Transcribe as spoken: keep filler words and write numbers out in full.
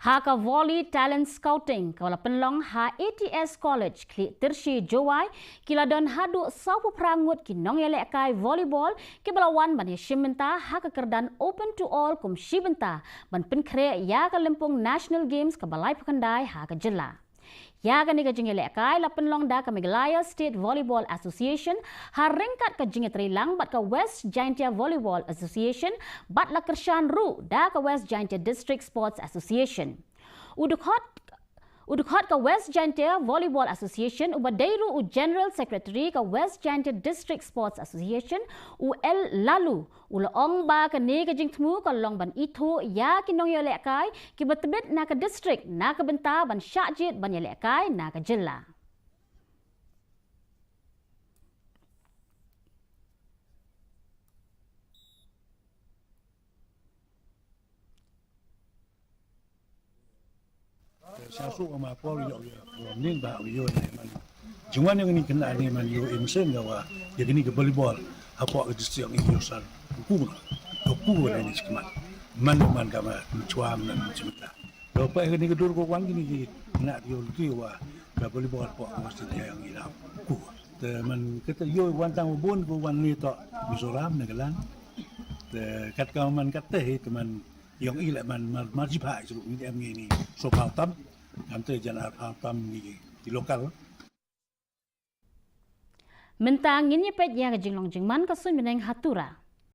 Ha ka Volley Talent Scouting kaba la pynlong ha A T S College, Khlieh Tyrshi, Jowai, ki la don haduh saw phew phra ngut ki nongïalehkai volleyball kiba la wan ban ïashim bynta ha ka kyrdan Open to All kum shi bynta ban pynkhreh ïa ka lympung National Games kaba laiphew khyndai ha ka jylla. Ïa kane ka jingïalehkai la pynlong da ka Meghalaya State Volleyball Association ha ryngkat ka jingïatreilang bad ka West Jaintia Volleyball Association bad la kyrshan ruh da ka West Jaintia District Sports Association. U dkhot u dkhot ka West Jaintia Volleyball Association uba dei ruh u General Secretary ka West Jaintia District Sports Association, u L Lalu, u la ong ba kane ka jingthmu ka long ban ithuh ïa ki nongïalehkai kiba tbit na ka district na ka bynta ban shah jied ban ïalehkai na ka jylla. Sa suk ama por ïoh ïoh ning ba ïoh ne man. Jingwan ïoh ni kena ni man ïoh imsen ga wa ïa kini ka volleyball hapoh ka district ïoh sar ku ku ne ni chikmat man man ka ma chwa man chimta. Lo pa kini ka dur ko wan kini ki na ïoh tu wa ka volleyball hapoh ka district ïoh ila ku. Te man kata ïoh wan tang bun ko wan ni to Mizoram ne galan. Te kat ka man kat te te man ïong i leh man mar mar jibha i sulu ngi em ngi ni so pau tam. Kam te jan ar pau tam ngi di lokal. Mynta ngin ïa peit ïa ka jinglong jingman ka suiñ bneng ha Tura.